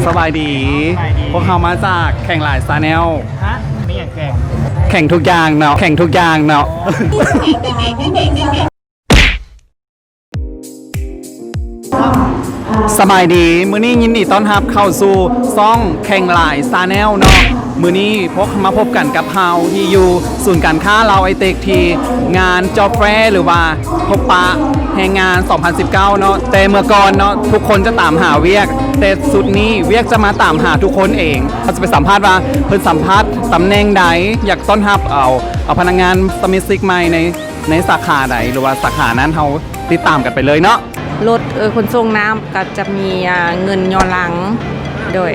ສະບາຍດີ ສະບາຍດີ ພວກເຮົາມາຈາກແຂ່ງຫຼາຍ Channel ຮະ? ມີຫຍັງແຂ່ງ? ແຂ່ງທຸກຢ່າງເນາະ ແຂ່ງທຸກຢ່າງເນາະ. ສະບາຍດີ ມື້ນີ້ຍິນດີຕ້ອນຮັບເຂົ້າສູ່ຊ່ອງແຂ່ງຫຼາຍ Channel ເນາະ. ມື້ນີ້ພວກມາພົບກັນກັບເຮົາທີ່ຢູ່ສູນການຄ້າລາວໄອເຕັກ ທີ່ງານ Job Fair ຫຼືວ່າພົບປະແຮງງານ ສອງພັນສິບເກົ້າເນາະ. ແຕ່ເມື່ອກ່ອນເນາະ ທຸກຄົນຈະຕາມຫາວຽກ ແຕ່ຊຸດນີ້ວຽກຈະມາຕາມຫາທຸກຄົນເອງ. ເຮົາຈະໄປສຳພາດວ່າເພິ່ນສຳພາດຕຳແໜ່ງໃດ ຢາກຕ້ອນຮັບເອົາ ເອົາພະນັກງານສະມາຊິກໃໝ່ໃນ ໃນສາຂາໃດ ຫຼືວ່າສາຂານັ້ນ ເຮົາຕິດຕາມກັນໄປເລີຍເນາະ. ລົດ ເອີ ຂົນສົ່ງນ້ຳ ກໍຈະມີ ອ່າ ເງິນຍ້ອນຫຼັງ ໂດຍ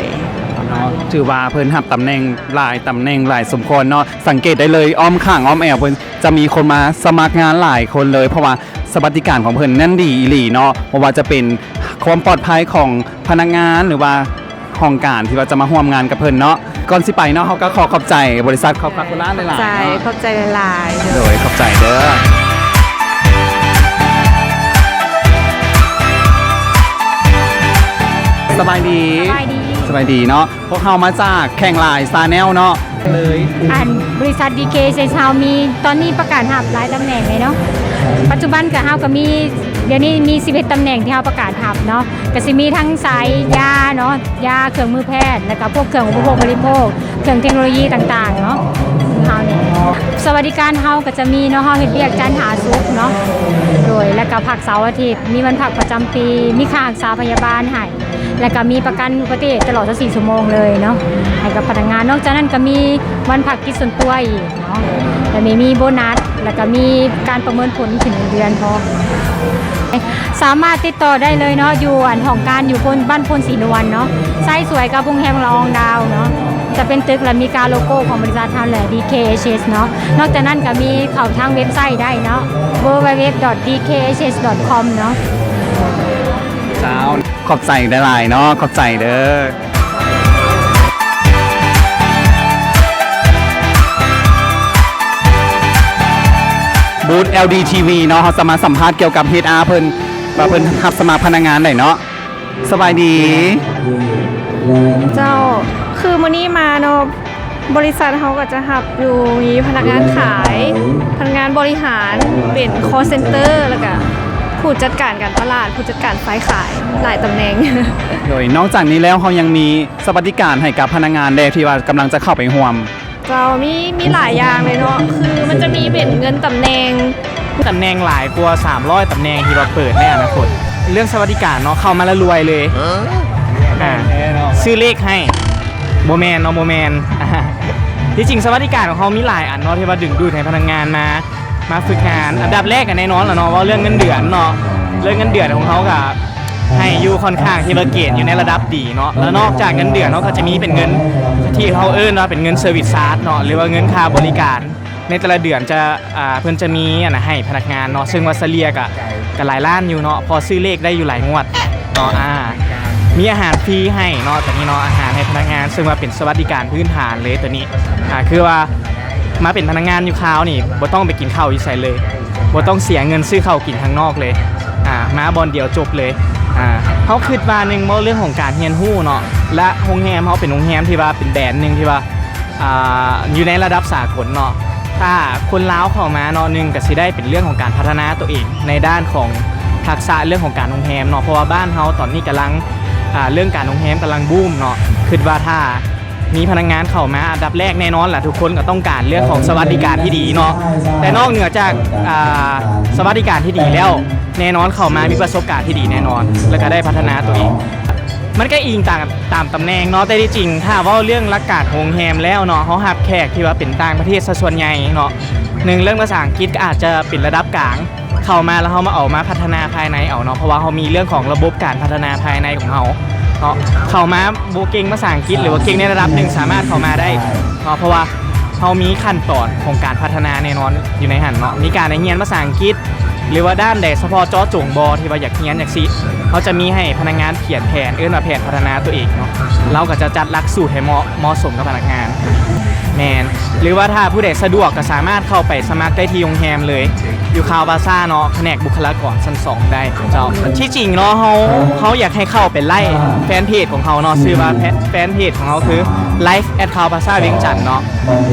ເນາະ ຖືວ່າເພິ່ນຮັບຕຳແໜ່ງຫຼາຍຕຳແໜ່ງຫຼາຍສົມຄວນເນາະ. ສັງເກດໄດ້ເລີຍ ອ້ອມຂ້າງອ້ອມແອວເພິ່ນຈະມີຄົນມາສະໝັກງານຫຼາຍຄົນເລີຍ ເພາະວ່າສະຫວັດດີການຂອງເພິ່ນນັ້ນດີອີ່ຫຼີເນາະ ບໍ່ວ່າຈະເປັນຄວາມປອດໄພຂອງພະນັກງານ ຫຼືວ່າ ຫ້ອງການທີ່ວ່າຈະມາຮ່ວມງານກັບເພິ່ນເນາະ. ກ່ອນຊິໄປເນາະ ເຮົາກໍຂໍຂອບໃຈບໍລິສັດ Coca-Cola ຫຼາຍໆ ເນາະ. ຂອບໃຈຫຼາຍໆ ໂດຍ ຂອບໃຈເດີ້. ສະບາຍດີ ສະບາຍດີ ສະບາຍດີເນາະ. ພວກເຮົາມາຈາກແຂ່ງຫຼາຍ Channel ເນາະ ເລີຍ ອັນ ບໍລິສັດ ດີ ເຄ ເອັຊ ເຮົາມີ ຕອນນີ້ປະກາດຮັບຫຼາຍຕຳແໜ່ງເລີຍເນາະ. ປັດຈຸບັນກໍ ເຮົາກໍມີ ດຽວນີ້ມີສິບເອັດຕຳແໜ່ງທີ່ເຮົາປະກາດຮັບເນາະ ກໍຊິມີທັງສາຍຢາເນາະ ຢາ ເຄື່ອງມືແພດ ແລ້ວກໍພວກເຄື່ອງອຸປະໂພກບໍລິໂພກ ເຄື່ອງເທັກໂນໂລຢີຕ່າງໆເນາະ. ເຮົານີ້ ສະຫວັດດີການເຮົາກໍຈະມີເນາະ ເຮົາເຮັດວຽກຈັນຫາສຸກເນາະ ໂດຍ ແລ້ວກໍພັກເສົາອາທິດ ມີວັນພັກປະຈຳປີ ມີຄ່າຮັກສາພະຍາບານໃຫ້ ແລ້ວກໍມີປະກັນອຸບັດຕິເຫດຕະຫຼອດຊາວສີ່ຊົ່ວໂມງເລີຍເນາະ ໃຫ້ກັບພະນັກງານ. ນອກຈາກນັ້ນກໍມີວັນພັກກິດສ່ວນຕົວອີກເນາະ ແລ້ວມີ ມີໂບນັດ ແລ້ວກໍມີການປະເມີນຜົນຂຶ້ນເງິນເດືອນພ້ອມ. ສາມາດຕິດຕໍ່ໄດ້ເລີຍເນາະ ຢູ່ອັນຫ້ອງການຢູ່ໂພນ ບ້ານໂພນສີນວນເນາະ ໃຊ້ສວຍກັບໂຮງແຮມລະອອງດາວເນາະ ຈະເປັນຕຶກ ແລະ ມີກາໂລໂກ້ຂອງບໍລິສັດເຮົາ ແລະ ດີ ເຄ ເອັຊ ເອັຊ ເນາະ. ນອກຈາກນັ້ນກໍມີເຂົ້າທາງເວັບໄຊໄດ້ເນາະ ดัບເບິນຢູ ດັບເບິນຢູ ດັບເບິນຢູ ດອດ ດີ ເຄ ເອັຊ ເອັຊ ດອດ ຄອມ ເນາະ. ເຈົ້າ ຂອບໃຈຫຼາຍໆເນາະ ຂອບໃຈເດີ້. ບູດ ແອລ ດີ ທີ ວີ ເນາະ ເຮົາຈະມາສຳພາດກ່ຽວກັບ ເອช ອາ ເພິ່ນ ວ່າເພິ່ນຮັບສະໝັກພະນັກງານໃດເນາະ. ສະບາຍດີ. ເຈົ້າ ຄືມື້ນີ້ມາເນາະ ບໍລິສັດເຮົາກໍຈະຮັບຢູ່ ມີພະນັກງານຂາຍ, ພະນັກງານບໍລິຫານ, ເປັນ call center ແລ້ວກະຜູ້ຈັດການການຕະຫຼາດ, ຜູ້ຈັດການຝ່າຍຂາຍ, ຫຼາຍຕຳແໜ່ງ. ໂດຍ ນອກຈາກນີ້ແລ້ວ ເຮົາຍັງມີສະຫວັດດີການໃຫ້ກັບພະນັກງານແດ່ ທີ່ວ່າກຳລັງຈະເຂົ້າໄປຮ່ວມ. ເຈົ້າ ມີ ມີຫຼາຍຢ່າງເລີຍເນາະ ຄືມັນຈະມີເປັນເງິນຕຳແໜ່ງ, ຕຳແໜ່ງຫຼາຍກວ່າສາມຮ້ອຍຕຳແໜ່ງທີ່ວ່າເປີດໃນອະນາຄົດ. ເລື່ອງສະຫວັດດີການເນາະ ເຂົ້າມາແລ້ວລວຍເລີຍ. ອ່າ ຊື້ເລກໃຫ້. ບໍ່ແມ່ນເນາະ ບໍ່ແມ່ນ. ທີ່ຈິງສະຫວັດດີການຂອງເຮົາມີຫຼາຍອັນເນາະ ທີ່ວ່າດຶງດູດໃຫ້ພະນັກງານມາ ມາຝຶກງານ. ອັນດັບແລກກໍແນ່ນອນລະເນາະ ເວົ້າເລື່ອງເງິນເດືອນເນາະ. ເລື່ອງເງິນເດືອນຂອງເຮົາກໍໃຫ້ຢູ່ຄ່ອນຂ້າງທີ່ວ່າເກນຢູ່ໃນລະດັບດີເນາະ. ແລ້ວນອກຈາກເງິນເດືອນ ເຮົາກໍຈະມີເປັນເງິນທີ່ເຮົາເອີ້ນວ່າເປັນເງິນ service charge ເນາະ ຫຼືວ່າເງິນຄ່າບໍລິການ. ໃນແຕ່ລະເດືອນຈະ ອ່າ ເພິ່ນຈະມີອັນນະໃຫ້ພະນັກງານເນາະ ເຊິ່ງວ່າສະເລ່ຍກະ ກະຫຼາຍລ້ານຢູ່ເນາະ ເພາະຊື້ເລກໄດ້ຢູ່ຫຼາຍງວດເນາະ. ອ່າ ມີອາຫານຟຣີໃຫ້ເນາະ ໂຕນີ້ເນາະ ອາຫານໃຫ້ພະນັກງານ ເຊິ່ງວ່າເປັນສະຫວັດດີການພື້ນຖານເລີຍໂຕນີ້. ອ່າ ຄືວ່າມາເປັນພະນັກງານຢູ່ຄາວນີ້ ບໍ່ຕ້ອງໄປກິນເຂົ້າຢູ່ໃສເລີຍ, ບໍ່ຕ້ອງເສຍເງິນຊື້ເຂົ້າກິນທາງນອກເລີຍ. ອ່າ ມາບ່ອນດຽວຈົບເລີຍ. ອ່າ ເຮົາຄິດວ່າ ໜຶ່ງ ເວົ້າເລື່ອງຂອງການຮຽນຮູ້ເນາະ ແລະ ໂຮງແຮມເຮົາເປັນໂຮງແຮມທີ່ວ່າເປັນແບຣນໜຶ່ງທີ່ວ່າ ອ່າ ຢູ່ໃນລະດັບສາກົນເນາະ. ຖ້າຄົນລາວເຂົ້າມາເນາະ ໜຶ່ງກໍຊິໄດ້ເປັນເລື່ອງຂອງການພັດທະນາຕົວເອງໃນດ້ານຂອງທັກສະເລື່ອງຂອງການໂຮງແຮມເນາະ ເພາະວ່າບ້ານເຮົາຕອນນີ້ກຳລັງ ອ່າ ເລື່ອງການໂຮງແຮມກຳລັງບູມເນາະ. ຄິດວ່າຖ້າມີພະນັກງານເຂົ້າມາ ອັນດັບແລກແນ່ນອນລະ ທຸກຄົນກໍຕ້ອງການເລື່ອງຂອງສະຫວັດດີການທີ່ດີເນາະ. ແຕ່ນອກເໜືອຈາກ ອ່າ ສະຫວັດດີການທີ່ດີແລ້ວ ແນ່ນອນເຂົ້າມາມີປະສົບການທີ່ດີແນ່ນອນ ແລ້ວກໍໄດ້ພັດທະນາຕົວເອງ. ມັນກໍອີງຕາມ ຕາມຕຳແໜ່ງເນາະ ແຕ່ທີ່ຈິງຖ້າເວົ້າເລື່ອງຫຼັກການໂຮງແຮມແລ້ວເນາະ ເຮົາຮັບແຂກທີ່ວ່າເປັນຕ່າງປະເທດຊະສ່ວນໃຫຍ່ເນາະ. ໜຶ່ງ ເລື່ອງພາສາອັງກິດກໍອາດຈະເປັນລະດັບກາງ ເຂົ້າມາແລ້ວເຮົາມາເອົາມາພັດທະນາພາຍໃນເອົາເນາະ ເພາະວ່າເຮົາມີເລື່ອງຂອງລະບົບການພັດທະນາພາຍໃນຂອງເຮົາເນາະ. ເຂົ້າມາບໍ່ເກັ່ງພາສາອັງກິດ ຫຼືວ່າເກັ່ງໃນລະດັບໜຶ່ງ ສາມາດເຂົ້າມາໄດ້ເນາະ ເພາະວ່າເຮົາມີຂັ້ນຕອນຂອງການພັດທະນາແນ່ນອນຢູ່ໃນຫັ້ນເນາະ. ມີການໄດ້ຮຽນພາສາອັງກິດ ຫຼືວ່າດ້ານໃດສະເພາະເຈາະຈົງບໍ່ ທີ່ວ່າຢາກຮຽນຈັ່ງຊີ້ ເຮົາຈະມີໃຫ້ພະນັກງານຂຽນແຜນ ເອີ້ນວ່າແຜນພັດທະນາຕົວເອງເນາະ. ລາວກໍຈະຈັດຫຼັກສູດໃຫ້ເໝາະ ເໝາະສົມກັບພະນັກງານ. ແມ່ນ. ຫຼືວ່າຖ້າຜູ້ໃດສະດວກກໍສາມາດເຂົ້າໄປສະໝັກໄດ້ທີ່ໂຮງແຮມເລີຍ ຢູ່ຄາວພາຊາເນາະ ພະແນກບຸກຄະລາກອນຊັ້ນສອງໄດ້ເຈົ້າ. ທີ່ຈິງເນາະ ເຮົາ ເຮົາຢາກໃຫ້ເຂົ້າໄປໄລແຟນເພຈຂອງເຮົາເນາະ ຊື່ວ່າແຟນ ແຟນເພຈຂອງເຮົາຄື Live at Khao Plaza ວຽງຈັນເນາະ.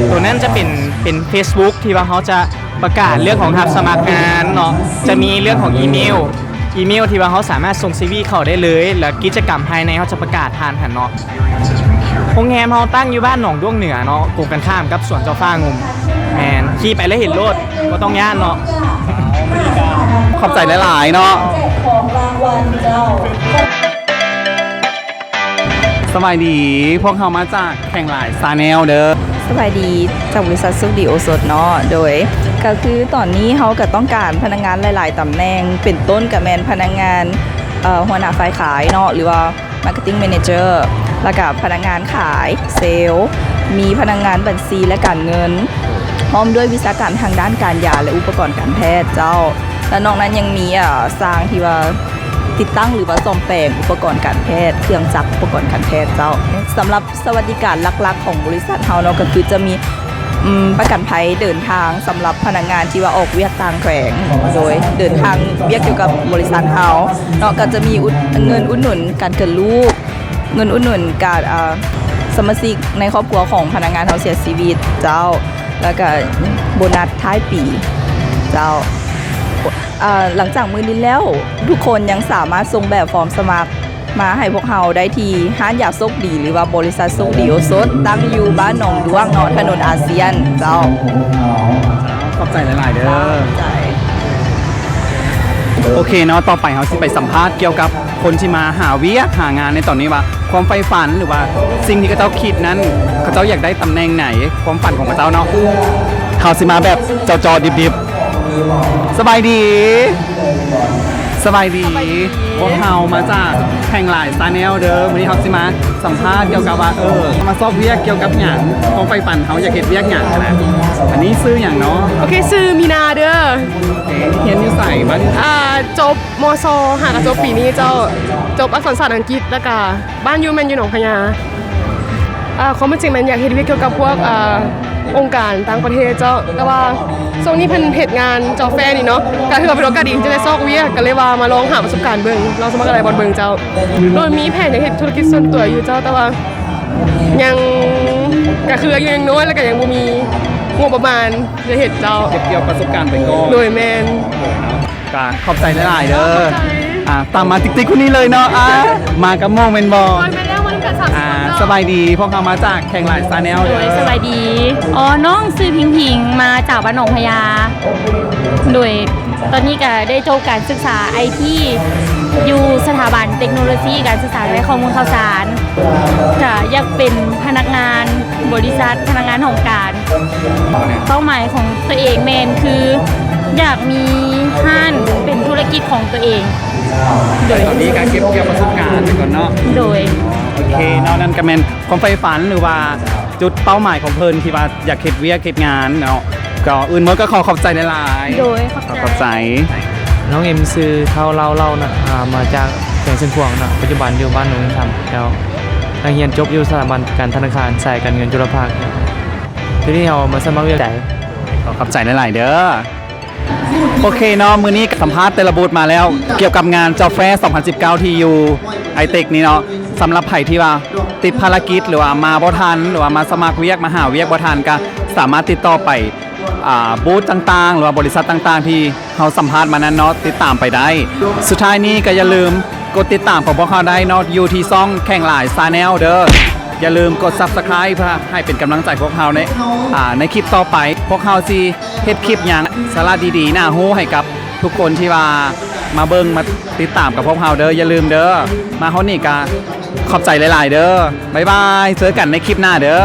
ໂຕນັ້ນຈະເປັນ ເປັນ Facebook ທີ່ວ່າເຮົາຈະປະກາດເລື່ອງຂອງຮັບສະໝັກງານເນາະ ຈະມີເລື່ອງຂອງອີເມວ ອີເມວທີ່ວ່າເຮົາສາມາດສົ່ງຊີວີເຂົ້າໄດ້ເລີຍ ແລະ ກິດຈະກຳພາຍໃນເຮົາຈະປະກາດຜ່ານຫັ້ນເນາະ. ໂຮງແຮມເຮົາຕັ້ງຢູ່ບ້ານໜອງດ້ວງເໜືອເນາະ ກົງກັນຂ້າມກັບສວນເຈົ້າຟ້າງຸ່ມ. ແມ່ນ ຂີ່ໄປແລ້ວເຫັນໂລດ ບໍ່ຕ້ອງຢ້ານເນາະ. ຂອບໃຈຫຼາຍໆເນາະ. ສະບາຍດີ ພວກເຮົາມາຈາກແຂ່ງຫຼາຍ Channel ເດີ. ສະບາຍດີ ຈາກບໍລິສັດໂຊກດີໂອສົດເນາະ. ໂດຍ ກະຄືຕອນນີ້ເຮົາກະຕ້ອງການພະນັກງານຫຼາຍໆຕຳແໜ່ງ ເປັນຕົ້ນກະແມ່ນພະນັກງານ ເອີ ຫົວໜ້າຝ່າຍຂາຍເນາະ ຫຼືວ່າ Marketing Manager ແລ້ວກະພະນັກງານຂາຍ Sales ມີພະນັກງານບັນຊີ ແລະ ການເງິນ ພ້ອມດ້ວຍວິຊາການທາງດ້ານການຢາ ແລະ ອຸປະກອນການແພດເຈົ້າ. ແລະ ນອກນັ້ນຍັງມີ ເອີ ຊ່າງທີ່ວ່າຕິດຕັ້ງ ຫຼືວ່າສ້ອມແປງອຸປະກອນການແພດ ເຄື່ອງຈັກ ອຸປະກອນການແພດເຈົ້າ. ສຳລັບ ສະຫວັດດີການຫຼັກໆຂອງບໍລິສັດເຮົາເນາະ ກະຄືຈະມີ ອືມ ປະກັນໄພເດີນທາງສຳລັບພະນັກງານທີ່ວ່າອອກວຽກຕ່າງແຂວງ ໂດຍເດີນທາງວຽກກ່ຽວກັບບໍລິສັດເຮົາເນາະ ກະຈະມີອຸດ ເງິນອຸດໜູນການເກີດລູກ ເງິນອຸດໜູນການ ເອີ ສະມາຊິກໃນຄອບຄົວຂອງພະນັກງານເຮົາເສຍຊີວິດເຈົ້າ ແລ້ວກະໂບນັດທ້າຍປີເຈົ້າ. ເອີ ຫຼັງຈາກມື້ນີ້ແລ້ວ ທຸກຄົນຍັງສາມາດສົ່ງແບບຟອມສະໝັກ ມາໃຫ້ພວກເຮົາໄດ້ທີ່ຮ້ານຢາໂຊກດີ ຫຼືວ່າບໍລິສັດໂຊກດີໂອສົດ ຕັ້ງຢູ່ບ້ານໜອງດ້ວງເນາະ ຖະໜົນອາຊຽນເຈົ້າ. ຂອບໃຈຫຼາຍໆເດີ. ຂອບໃຈ. ໂອເຄເນາະ ຕໍ່ໄປເຮົາຊິໄປສຳພາດກ່ຽວກັບຄົນທີ່ມາຫາວຽກຫາງານໃນຕອນນີ້ວ່າ ຄວາມໃຝ່ຝັນ ຫຼືວ່າສິ່ງທີ່ເຂົາເຈົ້າຄິດນັ້ນ ເຂົາເຈົ້າຢາກໄດ້ຕຳແໜ່ງໃດ ຄວາມຝັນຂອງເຂົາເຈົ້າເນາະ. ເຮົາຊິມາແບບເຈາະໆດິບໆ. ສະບາຍດີ. ສະບາຍດີ. ສະບາຍດີ. ພວກເຮົາມາຈາກແຂ່ງຫຼາຍ Channel ເດີ. ມື້ນີ້ເຮົາຊິມາສຳພາດກ່ຽວກັບວ່າ ເອີ ມາຊອກວຽກກ່ຽວກັບຫຍັງ? ຄວາມໃຝ່ຝັນເຮົາຢາກເຮັດວຽກຫຍັງຫັ້ນນະ? ອັນນີ້ຊື່ຫຍັງເນາະ? ໂອເຄ ຊື່ມີນາເດີ. ໂອເຄ ຮຽນຢູ່ໃສ? ບ້ານ ອ່າ ຈົບ ມສ ຫາກະຈົບປີນີ້ເຈົ້າ. ຈົບອັກສອນສາດອັງກິດ ແລ້ວກະ ບ້ານຢູ່ແມ່ນຢູ່ໜອງພະຍາ. ອ່າ ຄວາມເປັນຈິງແມ່ນຢາກເຮັດວຽກກ່ຽວກັບພວກ ອ່າ ອົງການຕ່າງປະເທດເຈົ້າ, ແຕ່ວ່າຊ່ວງນີ້ເພິ່ນເຮັດງານ Job Fair ນີ້ເນາະ, ກະຖືວ່າເປັນໂອກາດດີທີ່ຈະໄດ້ຊອກວຽກ, ກະເລີຍວ່າມາລອງຫາປະສົບການເບິ່ງ, ລອງສະໝັກຫຼາຍບ່ອນເບິ່ງເຈົ້າ. ໂດຍມີແຜນຢາກເຮັດທຸລະກິດສ່ວນຕົວຢູ່ເຈົ້າ, ແຕ່ວ່າຍັງ ກະຄືອາຍຸຍັງນ້ອຍ ແລ້ວກະຍັງບໍ່ມີງົບປະມານຈະເຮັດເຈົ້າ. ເກັບກ່ຽວປະສົບການໄປກ່ອນ. ໂດຍ ແມ່ນ. ກະຂອບໃຈຫຼາຍໆເດີ. ຂອບໃຈ. ອ່າ ຕາມມາຕິກໆຄົນນີ້ເລີຍເນາະ. ອ່າ ມາກັບໝູ່ແມ່ນບໍ່? ໂດຍ ແມ່ນແລ້ວ ມານຳກັນສາມຄົນເນາະ. ອ່າ ສະບາຍດີ ພວກເຮົາມາຈາກແຂ່ງຫຼາຍ Channel ເດີ. ໂດຍ ສະບາຍດີ. ອໍ ນ້ອງຊື່ພິງພິງ ມາຈາກບ້ານໜອງພະຍາ. ໂດຍ ຕອນນີ້ກະໄດ້ຈົບການສຶກສາໄອທີ ຢູ່ສະຖາບັນເຕັກໂນໂລຊີການສຶກສາ ແລະ ຂໍ້ມູນຂ່າວສານ. ກະຢາກເປັນພະນັກງານບໍລິສັດ, ພະນັກງານຫ້ອງການ. ເປົ້າໝາຍຂອງຕົວເອງແມ່ນຄື ຢາກມີຮ້ານເປັນທຸລະກິດຂອງຕົວເອງ. ໂດຍ ຕອນນີ້ກະເກັບກ່ຽວປະສົບການໄປກ່ອນເນາະ. ໂດຍ ໂອເຄເນາະ. ນັ້ນກະແມ່ນຄວາມໃຝ່ຝັນ ຫຼືວ່າຈຸດເປົ້າໝາຍຂອງເພິ່ນທີ່ວ່າຢາກເຮັດວຽກເຮັດງານເນາະ. ກ່ອນອື່ນໝົດກະຂໍຂອບໃຈຫຼາຍໆ. ໂດຍ ຂອບໃຈ. ນ້ອງເອັມ ຊື່ ທ້າວເລົ່າ ເລົ່ານະ, ອ່າ ມາຈາກແຂວງຊຽງຂວາງນະ, ປັດຈຸບັນຢູ່ບ້ານໂນນຄຳເຈົ້າ. ນັກຮຽນຈົບຢູ່ສະຖາບັນການທະນາຄານ ສາຍການເງິນຈຸລະພາກ. ທີນີ້ເຮົາມາສະໝັກວຽກໃດ. ຂໍຂອບໃຈຫຼາຍໆເດີ. ໂອເຄເນາະ, ມື້ນີ້ກະສຳພາດແຕ່ລະບູດມາແລ້ວ ກ່ຽວກັບງານ Job Fair ສອງພັນສິບເກົ້າ ທີ່ຢູ່ໄອເຕັກນີ້ເນາະ. ສຳລັບໃຜທີ່ວ່າຕິດພາລະກິດ ຫຼືວ່າມາບໍ່ທັນ ຫຼືວ່າມາສະໝັກວຽກ ມາຫາວຽກບໍ່ທັນ ກະສາມາດຕິດຕໍ່ໄປ ອ່າ ບູດຕ່າງໆ ຫຼືວ່າບໍລິສັດຕ່າງໆ ທີ່ເຮົາສຳພາດມານັ້ນເນາະ, ຕິດຕາມໄປໄດ້. ສຸດທ້າຍນີ້ກະຢ່າລືມກົດຕິດຕາມຂອງພວກເຮົາໄດ້ເນາະ ຢູ່ທີ່ຊ່ອງແຂ່ງຫຼາຍ Channel ເດີ. ຢ່າລືມກົດ Subscribe ເພື່ອໃຫ້ເປັນກຳລັງໃຈພວກເຮົາໃນ ອ່າ ໃນຄລິບຕໍ່ໄປ. ພວກເຮົາຊິເຮັດຄລິບຫຍັງ ສາລະດີໆ ໜ້າຮູ້ໃຫ້ກັບທຸກຄົນທີ່ວ່າມາເບິ່ງ ມາຕິດຕາມກັບພວກເຮົາເດີ. ຢ່າລືມເດີ. ມາຮອດນີ້ກະຂອບໃຈຫຼາຍໆເດີ. ບາຍບາຍ. ເຈີກັນໃນຄລິບໜ້າເດີ.